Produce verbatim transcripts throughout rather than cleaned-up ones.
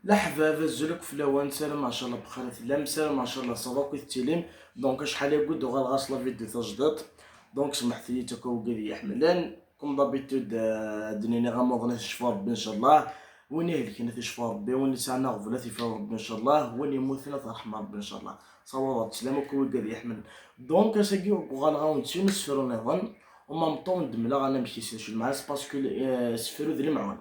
Leḥbab, azul akk fell-awen, sarameɣ ncallah bxir i tellam, sarameɣ ncallah ça va akk i tettilim. Donc acḥal i uɣaleɣ ɣer la vidéo tajdiṭ. Donc semḥet-iyi-d akk a wigad i yi-iḥemmlen. Comme d'habitude, euh, ad d-nini ɣamaḍen ad t-icfu Rebbi ncallah. Win ihelken ad t-icfu Rebbi, win yesɛan aɣbel ad t-ifru Rebbi ncallah, win yemmuten ad t-yerḥem Rebbi ncallah. Sawaḍ sslam akk a wigad i yi-iḥemmlen. Donc ass-agi uɣaleɣ-awen-d s yiwen usefru nniḍen. Au même temps ur d-mleɣ anamek-is d acu lmeɛna-s, parce que, euh, asefru d lemɛun.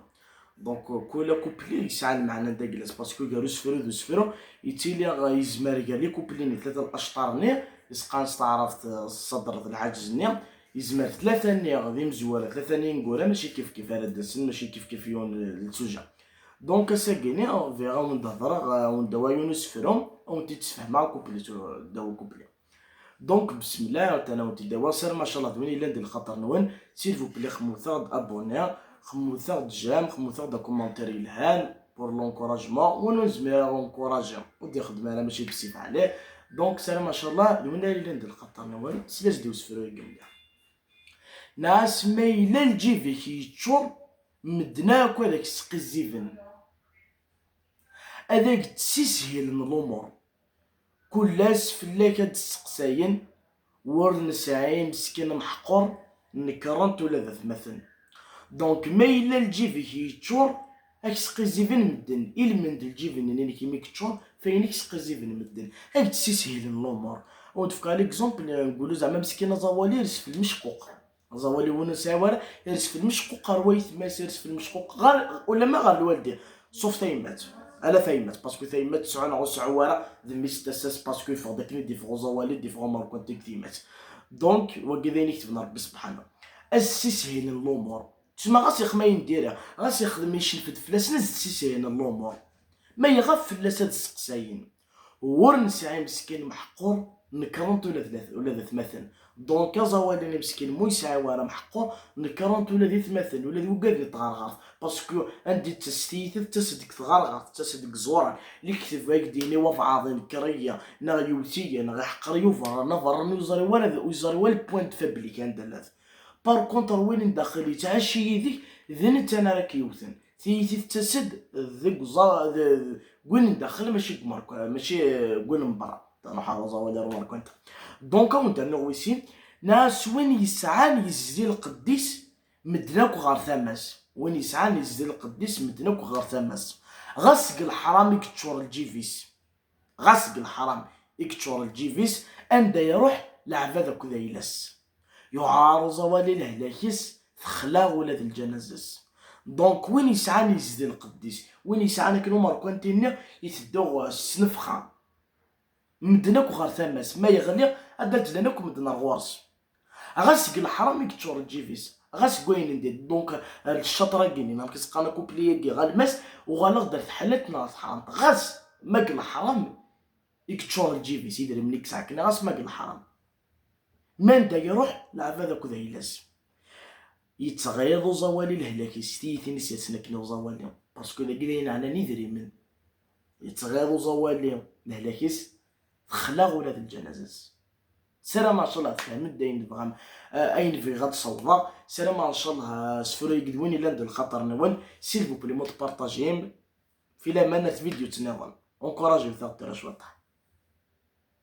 Donc kul couplet yesɛa lmeɛna d agla-s, parce que gar usefru d usefru yettili, euh, yezmer gar les couplets-nni tlata n lacṭar-nni, yeqqaren s taɛrabt, euh, ṣṣadr d lɛaǧez-nni, yezmer tlata-nni d imezwura, tlata-nni ineggura, mačči kifkif ara d-asen, mačči kifkif yiwen, euh, lsuja. Donc ass-agi-nni bɣiɣ ad wen-d-hedreɣ, euh, ad wen-d-awiɣ yiwen usefru, ad wen-t-id-sfehmeɣ couplet, euh, ddaw couplet. Donc bismillah, atan a wen-t-id-awiɣ, sarameɣ ncallah d win yellan di lxaṭer-nwen. S'il vous plaît xemmut-aɣ-d abonné, xemmut-aɣ-d j'aime, xemmut-aɣ-d akumantir yelhan pour l'encouragement, win ur nezmir ara encourager ur d-ixeddem ara, mačči d ssif ɛlih. Donc sarameɣ ncallah d win ara yellan di lxaṭer-nwen. Slet-d i usefru-agi mliḥ. Nɛas ma yella lǧib-ik yeččur, medden akk ad ak-sqizziben, ad ak-d-ssishilen lumuṛ. Kul ass fell-ak ad d-sseqsayen, ur nesɛi meskin meḥqur, nekren-t ula d atmaten. Donc ma yella lǧib-ik yeččur, ad k-sqizziben medden, ilmend lǧib-nni-inek imi yeččur, f ayen i k-sqizziben medden, ad k-d-ssishilen lumuṛ. Ad wen-d-fkeɣ l'exemple, nqulu zeɛma meskin aẓawali ires f lmecquq. Aẓawali win ur nesɛi ara, ires f lmecquq ɣer waytma-s, ires f lmecquq ɣer, ulamma ɣer lwaldin, sauf tayemmat. Ala tayemmat, parce que tayemmat tesɛu neɣ ur tesɛu ara, d mmi-s d tasa-s, parce que yeffeɣ-d akken i d-yeffeɣ uẓawali, i d-yeffeɣ umerkanti deg tyemmat. Donc wagi d ayen i ketben Rebbi sebḥanu. Ad s-sishilen lumuṛ. Ttma ɣas ixdem ayen diri, ɣas ixdem icelfed fell-asen, ad s-sishilen lumuṛ. Ma iɣab fell-as ad sseqsayen. Ur nesɛi meskin meḥqur, nekren-t ula d, ula d atmaten. Donc aẓawali-nni meskin mu yesɛi ara meḥqur, nekren-t ula d atmaten, ula d wigad n tɣerɣert. Parce que anda i d-tettas tiyita, tettas-d deg tɣerɣert, tettas-d deg iẓuran. Lekteb ay k-d-yini wabɛaḍ inker-iyi, neɣ yewwet-iyi, neɣ iḥqer Yuba, neɣ berran ur yeẓri wala, ur yeẓri wala point faible-ik anda llat. Par contre win n daxel yettɛaci yid-k, d netta ara k-yewten. Tiyita tettas-d deg uẓa-, d-, deg win n daxel, mačči deg umerk-, mačči deg win n berra. Ruḥ ar uẓawali ar umerkanti. Donc a wen-d-rnuɣ wis sin, nɛas win yesɛan yezdi lqedd-is, medden akk ɣer tama-s. Win yesɛan yezdi lqedd-is, medden akk ɣer tama-s. Ɣas seg leḥram i yeččur lǧib-is. Ɣas seg leḥram i yeččur lǧib-is, anda iruḥ leɛbad akked ayla-s. Yuɛer uẓawali lehlak-is, texla ula d lǧanaza-s. Donc win yesɛan yezdi lqedd-is, win yesɛan akken umerkanti-nni iteddu s nnefxa. Medden akk ɣer tama-s, ma yeɣli ad d-ddlen akk medden ar ɣur-s. Ɣas seg leḥram i yeččur lǧib-is, ɣas seg wayen n din. Donc, eh, lcaṭra-agi-nni, neɣ amek i s-qqaren, akupli-agi, ɣalmas, uɣaleɣ-d ar teḥlalt neɣ ar teḥramt. Ɣas ma deg leḥram i yeččur lǧib-is, idrimen i yesɛa akken, ɣas ma deg leḥram. Ma anda iruḥ, leɛbad akked ayla-s. Yettɣiḍ uẓawali lehlak-is, s tiyita-ines yersen akken i uẓawali. Parce que dagi d ayen ɛnan idrimen. Yettɣiḍ uẓawali lehlak-is, texla ula d lǧanaza-s. Ssarameɣ ncallah tfehmem-d ayen tebɣam, eh, ayen bɣiɣ ad d-ssawḍeɣ. Ssarameɣ ncallah, eh, asefru-agi d win yellan d lxaṭer-nwen. S'il vous plaît, ma tpartajim, fi laman ar tvidyut nniḍen. Encouragem-t-aɣ tura cwiṭ.